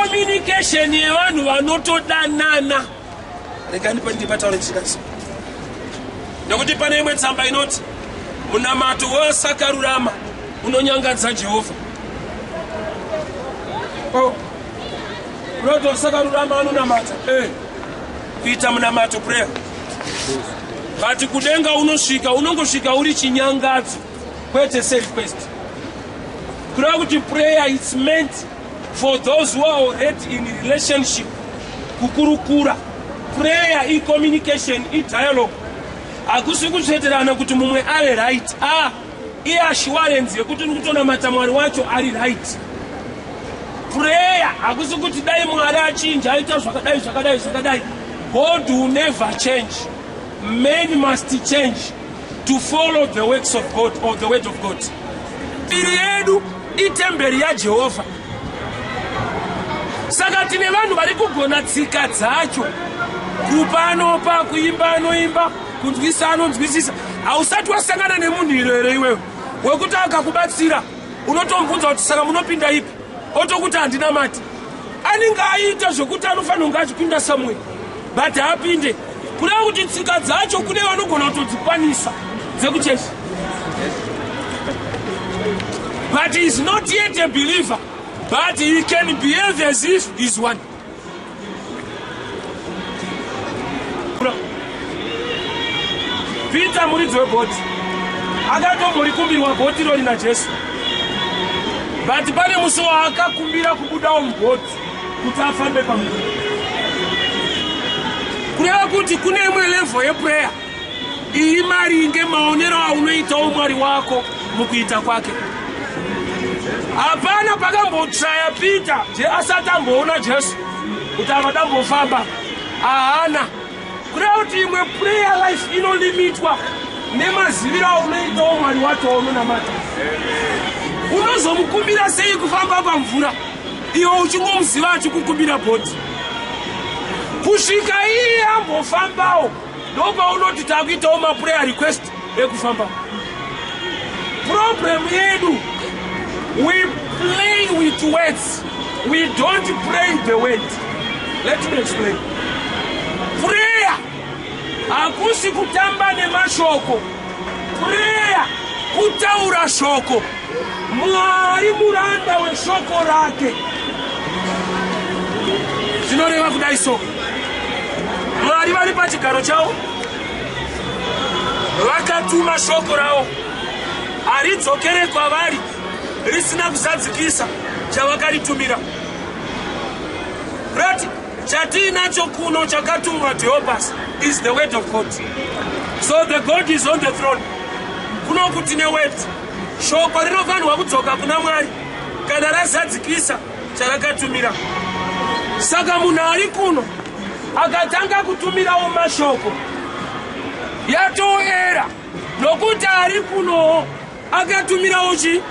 Icommunication yevanhu vanotodanana. Rega ndipataure ndichikasi. Nekuti pane imwe tsamba inoti munamato wevasakarurama unonyangadza Jehovha. Oh. Unoti wasakarurama anonamata. Eh. Kuita munamato prayer. But kudenga unosvika unongosvika uri chinyangadzo kwete serequest. Kureva kuti prayer it's meant for those who are already in relationship kukurukura. Prayer icommunication idialogue. Hakusi kutsveterana kuti mumwe ave right. Ah, iassurance yekuti uri kutonamata Mwari wacho ari right. Prayer hakusi kuti dai Mwari achinja aita zvakadai zvakadai zvakadai. God will never change. Men must change to follow the works of God or the word of God. Miviri yedu itemberi yaJehovha. Saka tine vanhu vari kugona tsika dzacho. Kupa anopa, kuimba anoimba, kunzwisa anonzwisisa. Hausati wasangana nemunhu iro here iwewe wekuti akakubatsira unotomubvunza kuti saka munopinda ipi, otokuti handinamati. Anenge aita zvekuti anofanira kunge achipinda somewhere but haapinde. Kureva kuti tsika dzacho kune vanogona kutodzikwanisa dzekuchechi, but he is not yet a believer, but he can behave as if he is one. Peter muridzi webhoti akatomborikumbirwa bhoti rori naJesu, but pane musi waakakumbira kubudawo mubhoti kuti afambe pamvura. Kureva kuti kune imwe level yeprayer iri maringe maonero aunoitawo Mwari wako mukuita kwake. Hapana pakambotraya Peter asati amboona Jesu kuti avadambofamba, haana. Kureva kuti imwe prayer life inolimitwa nemaziviro aunoitawo Mwari wacho waunonamata. Unozomukumbira sei kufamba pamvura iwe uchingomuziva achikukumbira bhoti? Kusvika iye ambofambawo ndopaunoti takuitawo maprayer request ekufamba. Problem yedu, we play with words, we don't pray the word. Let me explain. Prayer hakusi kutamba nemashoko. Prayer kutaura shoko. Mwari muranda weshoko rake. Zvinoreva kudai so, Mwari vari pachigaro chavo vakatuma shoko ravo, haridzokere kwavari risina kuzadzikisa chavakaritumira. Right? Chatiinacho kuno chakatumwa Deopas is the word of God. So the God is on the throne. Kuno kuti neword. Shoko rinofanirwa kudzoka kuna Mwari kana razadzikisa charakatumira. Saka munhu ari kuno akatanga kutumirawo mashoko yatoera, nokuti ari kunowo akatumirawo chi.